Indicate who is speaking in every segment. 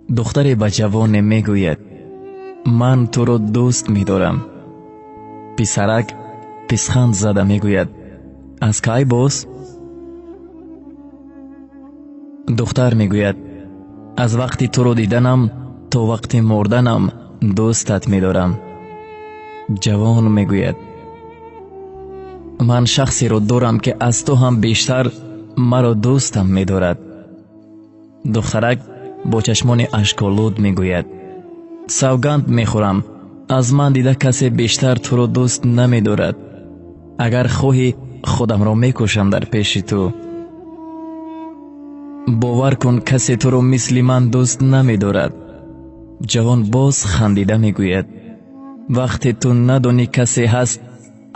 Speaker 1: Духтаре ба ҷавоне мегӯяд: ман туро дӯст медорам. Писарак писханд зада мегӯяд: аз кай боз? Духтар мегӯяд: аз вақти туро диданам то вақти мурданам дӯстат медорам. Ҷавон мегӯяд: ман шахсеро дорам, ки аз ту ҳам бештар маро дӯстам медорад. Духтарак бо чашмони ашколуд мегӯяд: савганд мехӯрам, аз ман дида касе бештар туро дӯст намедорад. Агар хоҳӣ худамро мекушам дар пеши ту. Бовар кун, касе туро мисли ман дӯст намедорад. Ҷавон боз хандида мегӯяд: вақте ту надонӣ касе ҳаст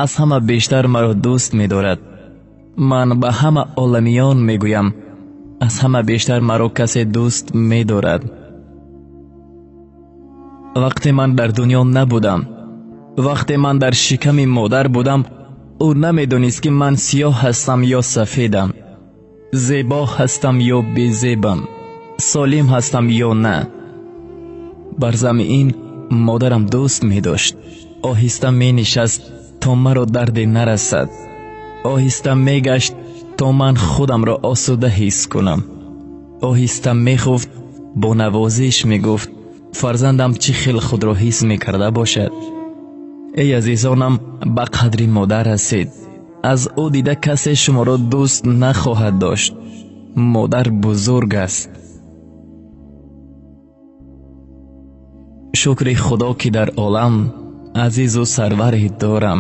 Speaker 1: аз ҳама бештар маро дӯст медорад. Ман ба ҳама оламиён мегӯям, аз ҳама бештар маро касе дӯст медорад. Вақте ман дар дунё набудам, вақте ман дар шиками модар будам, ӯ намедонист, ки ман сиёҳ ҳастам ё сафедам, зебо ҳастам ё безебам, солим ҳастам ё на. Бар замин модарам дӯст медошт. Оҳиста менишаст то маро дарде нарасад. Оҳиста мегашт то ман худамро осуда ҳис кунам. Оҳиста мехуфт, бо навозиш мегуфт: фарзандам чӣ хел худро ҳис мекарда бошад. Эй азизонам, ба қадри модар ҳастед. Аз ӯ дида касе шуморо дӯст нахоҳад дошт. Модар бузург аст. Шукри Худо, ки дар олам азизу сарваре дорам,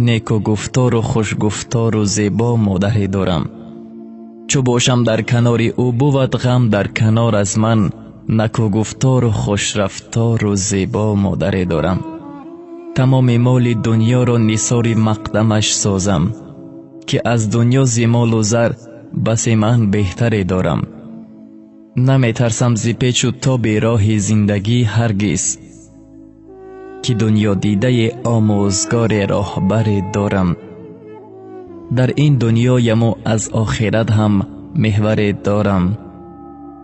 Speaker 1: некугуфтору хушгуфтору зебо модаре дорам. Чу бошам дар канори ӯ бувад ғам дар канор аз ман, накугуфтору хушрафтору зебо модаре дорам. Тамоми моли дунёро нисори мақдамаш созам, ки аз дунё зи молу зар басе ман беҳтаре дорам. Наметарсам зи печу тоби роҳи зиндагӣ ҳаргиз, ки дунёдидаи омӯзгори роҳбаре дорам. Дар ин дунёяму аз охират ҳам меҳваре дорам,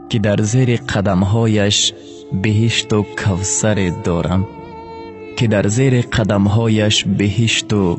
Speaker 1: ки дар зери қадамҳояш биҳишту кавсаре дорам, ки дар зери қадамҳояш биҳишту